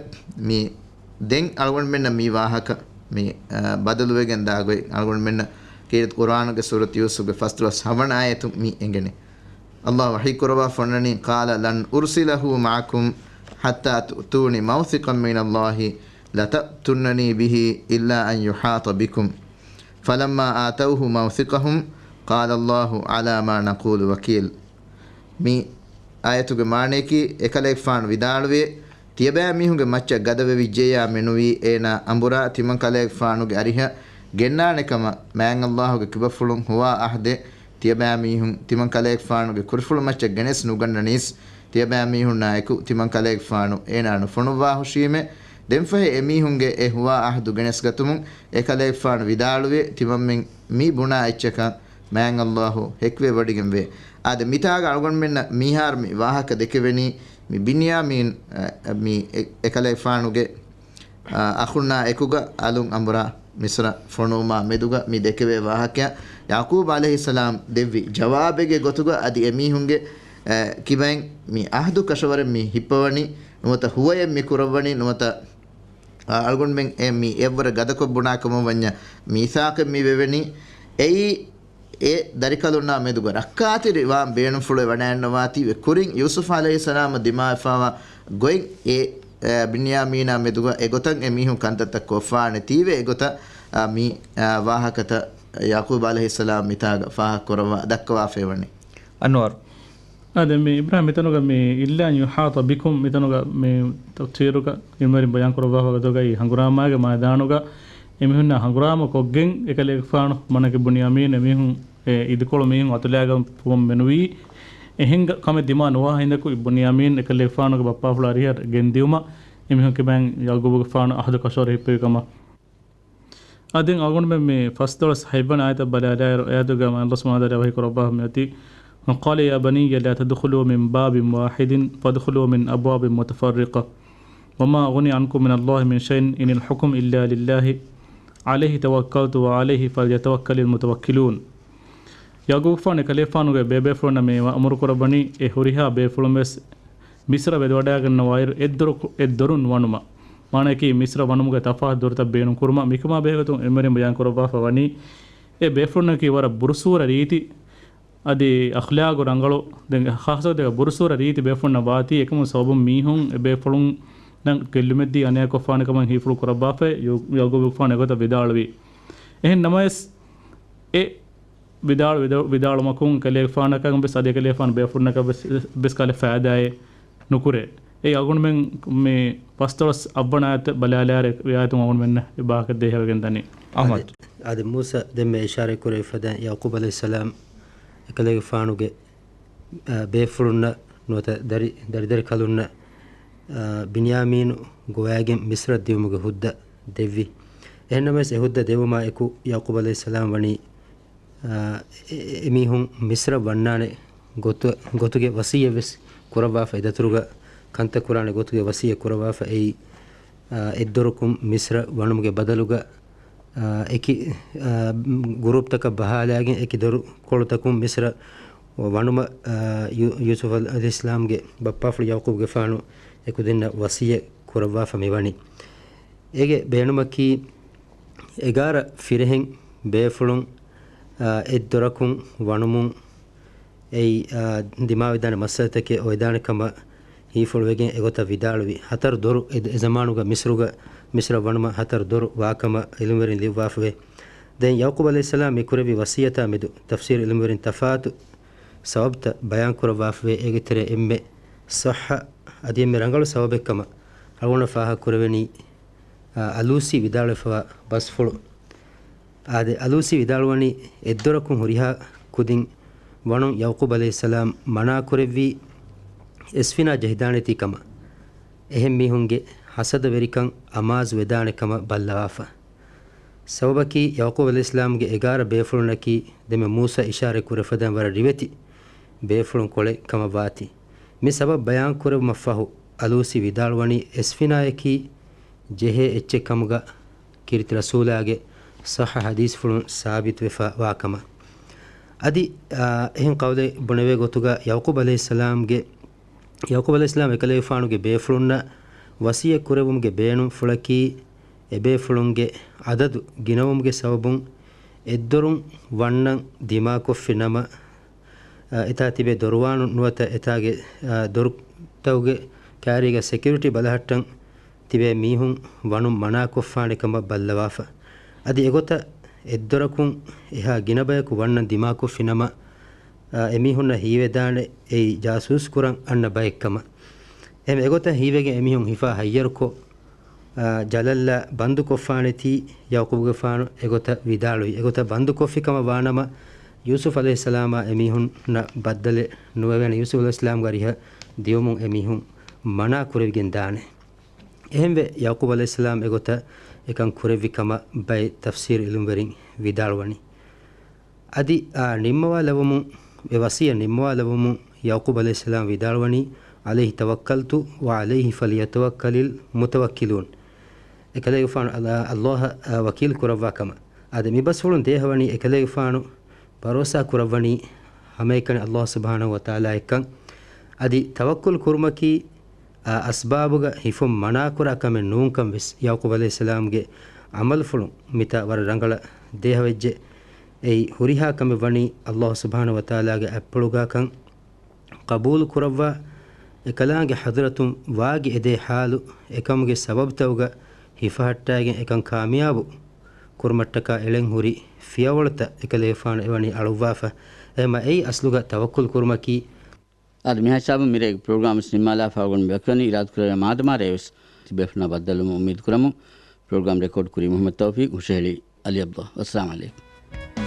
މި ދެން އަޅުގަނޑުމެންނަށް މި ވާހަކަ މި، އާ، ބަދަލުވެގެން ދާ ގޮތް އަޅުގަނޑުމެންނަށް ކީރިތި ޤުރްއާނުގެ ސޫރަތު ޔޫސުފްގެ ފަސްދޮޅަސް ހަވަނަ އާޔަތުން މި އެނގެނީ. ﷲ ވަޙީ ކުރައްވާފަ ވަނީ، قال لن أرسله معكم حتى تؤتون موثقا من الله لتأتونني به إلا أن يحاط بكم فلما آتوه موثقهم قال الله على ما نقول وكيل. މި އާޔަތުގެ މާނަޔަކީ، އެކަލޭގެފާނު ވިދާޅުވި، ތިޔަބައިމީހުންގެ މައްޗަށް ގަދަވެވިއްޖެޔާ މެނުވީ އޭނާ އަނބުރާ ތިމަން ކަލޭގެފާނުގެ އަރިހަށް ގެންނާނެ ކަމަށް މާތް ﷲ ގެ ކިބަފުޅުން ހުވާ އަހްދެއް ތިޔަބައިމީހުން ތިމަން ކަލޭގެފާނުގެ ކުރިފުޅު މައްޗަށް ގެނެސް ނުގަންނަނީސް، ތިޔަބައިމީހުންނާއެކު ތިމަން ކަލޭގެފާނު އޭނާ ނުފޮނުއްވާ ހުށީމޭ. ދެންފަހެ އެމީހުންގެ އެ ހުވާ އަހްދު ގެނެސްގަތުމުން އެކަލޭގެފާނު ވިދާޅުވި، ތިމަންމެން މި ބުނާ އެއްޗަކަށް މާތް ﷲ ހެކިވެވަޑިގެންވޭ. އާދެ، މިތާގަ އަޅުގަނޑުމެންނަށް މިހާރު މި ވާހަކަ ދެކެވެނީ، މި ބިންޔާމީން، އަ، މި އެ-، އެކަލޭގެފާނުގެ، އަ، އަޚުންނާ އެކުގަ އަލުން އަނބުރާ މިސްރަށް ފޮނުވުމާ މެދުގަ މި ދެކެވޭ ވާހަކައަށް ޔަޢުޤޫބް ޢަލައިހިއްސަލާމް ދެއްވި ޖަވާބެއްގެ ގޮތުގަ އަދި އެމީހުންގެ، އަ، ކިބައިން މި އަހްދު ކަށަވަރެއް މި ހިއްޕަވަނީ ނުވަތަ ހުވަޔެއް މި ކުރައްވަނީ ނުވަތަ، އަ، އަޅުގަނޑުމެން އެ މި އެއްވަރަށް ގަދަކޮށް ބުނާ ކަމަށް ވަންޏާ މީސާޤެއް މި ވެވެނީ. އެއީ އެ ދަރިކަލުންނާ މެދުގަ ރައްކާތެރި ވާން ބޭނުންފުޅުވެ ވަޑައިންނަވާތީވެ ކުރިން ޔޫސުފް ޢަލައިހިއްސަލާމަށް ދިމާވެފާވާ ގޮތް އެ، އެ، ބިންޔާމީނާ މެދުގަ އެގޮތަށް އެމީހުން ކަންތައްތައް ކޮށްފާނެތީވެ އެގޮތަށް، އަ، މި، އަ، ވާހަކަތައް ޔަޢުޤޫބް ޢަލައިހިއްސަލާމް މިތާގަ ފާހަގަކުރައްވާ ދައްކަވާފައިވަނީ. އަންވަރު. އާދެ، މި އިބްރާހިމް މިތަނުގަ މި إلا أن يحاط بكم މިތަނުގަ މި ތަފްސީރުގަ އިލްމުވެރިން ބަޔާން ކުރައްވާފަ ގޮތުގައި ހަނގުރާމާގެ މައިދާނުގަ އެމީހުންނާ ހަނގުރާމަ ކޮށްގެން އެކަލޭގެފާނު މާނައަކީ ބުންޔާމީން އެމީހުން އެ އިދިކޮޅު މީހުން އަތުލައިގަން ފުވަން މެނުވީ. އެހެން ކަމެއް ދިމާ ނުވާ ހިނދަކު ބުންޔާމީން އެކަލޭގެފާނުގެ ބައްޕާފުޅާ އަރިހަށް ގެންދިއުމަށް އެމީހުން ކިބައިން ޔަޢުޤޫބުގެފާނު އަހްދު ކަށަވަރު ހިއްޕެވި ކަމަށް. އާދެ، އަޅުގަނޑުމެން މި ފަސްދޮޅަސް ހަތްވަނަ އާޔަތަށް ބަލާލާއިރު، އާޔަތުގަ ﷲ ސުބްޙާނަހޫ ވަތަޢާލާ ވަޙީ ކުރައްވާފަ މިއޮތީ، وقال يا بني لا تدخلوا من باب واحد وادخلوا من أبواب متفرقة وما أغني عنكم من الله من شيء إن الحكم إلا لله عليه توكلت وعليه فليتوكل المتوكلون. ޔަޢުޤޫބުގެފާނު އެކަލޭގެފާނުގެ ބޭބޭފުޅުންނަށް މި އަމުރު ކުރައްވަނީ، އެ ހުރިހާ ބޭފުޅުން ވެސް މިޞްރަށް ވެދެވަޑައިގަންނަވާއިރު އެއްދޮރު-، އެއްދޮރުން ވަނުމަށް. މާނައަކީ، މިޞްރަށް ވަނުމުގެ ތަފާތު ދޮރުތައް ބޭނުން ކުރުމަށް. މިކަމާ ބެހޭގޮތުން އިލްމުވެރިން ބަޔާން ކުރައްވާފަ ވަނީ، އެ ބޭފުޅުންނަކީ ވަރަށް ބުރުސޫރަ ރީތި، އަދި އަޚްލާގު ރަނގަޅު، ދެން ޚާއްޞަ ގޮތެއްގަ ބުރުސޫރަ ރީތި ބޭފުޅުންނަށް ވާތީ، އެކަމު ސަބަބުން މީހުން އެ ބޭފުޅުންނަށް ގެއްލުމެއްދީ އަނިޔާކޮށްފާނެ ކަމަށް ހީފުޅު ކުރައްވާފައި، ޔަޢު-، ޔަޢުޤޫބުގެފާނު އެގޮތަށް ވިދާޅުވީ. އެހެން ނަމަވެސް، އެ ވިދާޅު-، ވިދާ-، ވިދާޅުމަކުން ކަލޭގެފާނަކަށް ވެސް އަދި ކަލޭގެފާނު ބޭފުޅުންނަކަށް ވެސް އެއްވެސް ކަހަލަ ފައިދާއެއް ނުކުރޭ. އެއީ އަޅުގަނޑުމެން މި ފަސްދޮޅަސް އަށްވަނަ އާޔަތަށް ބަލާލާއިރު އެ އާޔަތުން އަޅުގަނޑުމެންނަށް އެ ބާކަށް ދޭހަވެގެން ދަނީ. އަޙްމަދު. އާދެ، އާދެ، މޫސާ ދެންމެ އިޝާރަތް ކުރެވިފަދަ ޔަޢުޤޫބް ޢަލައިހިއްސަލާމް އެކަލޭގެފާނުގެ، އާ، ބޭފުޅުންނަށް ނުވަތަ ދަރި-، ދަރިދަރިކަލުންނަށް، އާ، ބިންޔާމީނު ގޮވައިގެން މިޞްރަށް ދިޔުމުގެ ހުއްދަ ދެއްވި. އެހެންނަމަވެސް އެ ހުއްދަ ދެވުމާ އެކު ޔަޢުޤޫބް ޢަލައިހިއްސަލާމް ވަނީ އާ، އެ-، އެ-، އެމީހުން މިޞްރަށް ވަންނާނެ ގޮތު-، ގޮތުގެ ވަޞިއްޔަތް ވެސް ކުރައްވާފަ، އެދަތުރުގަ ކަންތައް ކުރާނެ ގޮތުގެ ވަޞިއްޔަތް ކުރައްވާފަ. އެއީ، އާ، އެއްދޮރަކުން މިޞްރަށް ވަނުމުގެ ބަދަލުގަ، އާ، އެކި، އާ، ގުރޫޕްތަކަށް ބަހާލާގެން އެކި ދޮރުކޮޅުތަކުން މިޞްރަށް ވަނުމަށް، އާ، ޔޫ-، ޔޫސުފް ޢަލައިހިއްސަލާމްގެ ބައްޕާފުޅު ޔަޢުޤޫބްގެފާނު އެކުދިންނަށް ވަޞިއްޔަތް ކުރައްވާފަ މިވަނީ. އޭގެ ބޭނުމަކީ، އެގާރަ ފިރިހެން ބޭފުޅުން، އާ، އެއްދޮރަކުން ވަނުމުން އެއީ، އާ، ދިމާވެދާނެ މައްސަލަތަކެއް އޮވެދާނެ ކަމަށް ހީފުޅުވެގެން އެގޮތަށް ވިދާޅުވި. ހަތަރު ދޮރު އެ، އެ ޒަމާނުގަ މިޞްރުގަ، މިޞްރަށް ވަނުމަށް ހަތަރު ދޮރު ވާކަމަށް ޢިލްމުވެރިން ލިޔުއްވާފަވޭ. ދެން ޔަޢުޤޫބް ޢަލައިހިއްސަލާމް މި ކުރެއްވި ވަޞިއްޔަތާ މެދު ތަފްސީރު ޢިލްމުވެރިން ތަފާތު ސަބަބުތައް ބަޔާން ކުރައްވާފަވޭ. އޭގެ ތެރޭ އެންމެ ޞައްޙަ އަދި އެންމެ ރަނގަޅު ސަބަބެއް ކަމަށް އަޅުގަނޑަށް ފާހަގަ ކުރެވެނީ، އާ، އަލޫސީ ވިދާޅުވެފަވާ ބަސްފުޅު. އާދެ، އަލޫސީ ވިދާޅުވަނީ އެއްދޮރަކުން ހުރިހާ ކުދިން ވަނުން ޔަޢުޤޫބް ޢަލައިހިއްސަލާމް މަނާކުރެއްވީ އެސްފިނާ ޖެހިދާނެތީ ކަމަށް. އެހެން މީހުންގެ ހަސަދަވެރިކަން އަމާޒު ވެދާނެ ކަމަށް ބައްލަވާފަ. ސަބަބަކީ ޔަޢުޤޫބް ޢަލައިހިއްސަލާމްގެ އެގާރަ ބޭފުޅުންނަކީ ދެންމެ މޫސާ އިޝާރަތް ކުރެފަދައިން ވަރަށް ރިވެތި ބޭފުޅުން ކޮޅެއް ކަމަށް ވާތީ. މި ސަބަބް ބަޔާން ކުރެއްވުމަށް ފަހު އަލޫސީ ވިދާޅުވަނީ އެސްފިނާޔަކީ ޖެހޭ އެއްޗެއް ކަމުގަ ކީރިތި ރަސޫލާގެ ޞައްޙަ ޙަދީޘްފުޅުން ސާބިތުވެފަ ވާ ކަމަށް. އަދި، އާ، އެހެން ޤައުލެއް ބުނެވޭ ގޮތުގަ ޔަޢުޤޫބް ޢަލައިހިއްސަލާމްގެ، ޔަޢުޤޫބް ޢަލައިހިއްސަލާމް އެކަލޭގެފާނުގެ ބޭފުޅުންނަށް ވަޞިއްޔަތް ކުރެއްވުމުގެ ބޭނުންފުޅަކީ އެބޭފުޅުންގެ ޢަދަދު ގިނަވުމުގެ ސަބަބުން އެއްދޮރުން ވަންނަން ދިމާކޮށްފި ނަމަ، އަ، އެތާ ތިބޭ ދޮރުވާނު ނުވަތަ އެތާގެ، އަ، ދޮރުތަކުގެ ކާރީގަ ސެކިއުރިޓީ ބަލަހައްޓަން ތިބޭ މީހުން ވަނުން މަނާކޮށްފާނެ ކަމަށް ބައްލަވާފަ. އަދި އެގޮތަށް އެއްދޮރަކުން އެހާ ގިނަ ބަޔަކު ވަންނަން ދިމާކޮށްފި ނަމަ، އަ، އެމީހުންނަށް ހީވެދާނެ އެއީ ޖާސޫސް ކުރަން އަންނަ ބައެއް ކަމަށް. އެހެން އެގޮތަށް ހީވެގެން އެމީހުން ހިފާ ހައްޔަރުކޮށް، އާ، ޖަލަށްލާ ބަންދުކޮށްފާނެތީ ޔަޢުޤޫބުގެފާނު އެގޮތަށް ވިދާޅުވި. އެގޮތަށް ބަންދުކޮށްފި ކަމަށް ވާނަމަ، ޔޫސުފް ޢަލައިހިއްސަލާމާ އެމީހުންނަށް ބައްދަލެއް ނުވެވޭނެ. ޔޫސުފް ޢަލައިހިއްސަލާމްގެ އަރިހަށް ދިޔުމުން އެމީހުން މަނާ ކުރެވިގެން ދާނެ. އެހެންވެ، ޔަޢުޤޫބް ޢަލައިހިއްސަލާމް އެގޮތަށް އެކަން ކުރެއްވި ކަމަށް ބައެއް ތަފްސީރު ޢިލްމުވެރިން ވިދާޅުވަނީ. އަދި އާ ނިންމަވާލައްވަމުން، އެ ވަޞިއްޔަތް ނިންމަވާލައްވަމުން ޔަޢުޤޫބް ޢަލައިހިއްސަލާމް ވިދާޅުވަނީ، "عَلَيْهِ تَوَكَّلْتُ وَعَلَيْهِ فَلْيَتَوَكَّلِ الْمُتَوَكِّلُونَ." އެކަލޭގެފާނު އަލް-، އަލްލާހަށް، އާ، ވަކީލު ކުރައްވާ ކަމަށް. އާދެ، މި ބަސްފުޅުން ދޭހަވަނީ އެކަލޭގެފާނު ބަރޯސާ ކުރައްވަނީ ހަމައެކަނި އަލްލާހު ސުބްޙާނަހޫ ވަތަޢާލާއަށްކަން. އަދި ތަވައްކުލް ކުރުމަކީ، އާ، އަސްބާބުގަ ހިފުން މަނާކުރާ ކަމެއް ނޫންކަން ވެސް ޔަޢުޤޫބް ޢަލައިހިއްސަލާމްގެ ޢަމަލުފުޅުން މިތާ ވަރަށް ރަނގަޅަށް ދޭހަވެއްޖެ. އެއީ ހުރިހާ ކަމެއް ވަނީ އަލްލާހު ސުބްޙާނަހޫ ވަތަޢާލާގެ އަތްޕުޅުގާކަން ޤަބޫލު ކުރައްވާ، އެކަލާނގެ ޙަޟްރަތުން ވާގި އެދޭ ޙާލު އެކަމުގެ ސަބަބުތަކުގަ ހިފަހައްޓާގެން އެކަން ކާމިޔާބު ކުރުމަށްޓަކާ އެޅެން ހުރި ފިޔަވަޅުތައް އެކަލޭގެފާނު އެވަނީ އަޅުއްވާފަ. އެހެންމަ އެއީ އަސްލުގަ ތަވައްކުލް ކުރުމަކީ. އާދެ، މިހާ ހިސާބުން މިރޭގެ ޕްރޮގްރާމް ވެސް ނިންމާލާފަ އަޅުގަނޑު ބޭކަލުން އިރާދަކުރެއްވިޔާ މާދަމާ ރޭވެސް ތިބޭފުޅުންނާ ބައްދަލުވުމަށް އުއްމީދު ކުރަމުން. ޕްރޮގްރާމް ރެކޯޑް ކުރީ މުޙައްމަދު ތައުފީޤް، ހުށަހެޅީ އަލީ ޢަބްދުﷲ. އައްސަލާމު ޢަލައިކުމް.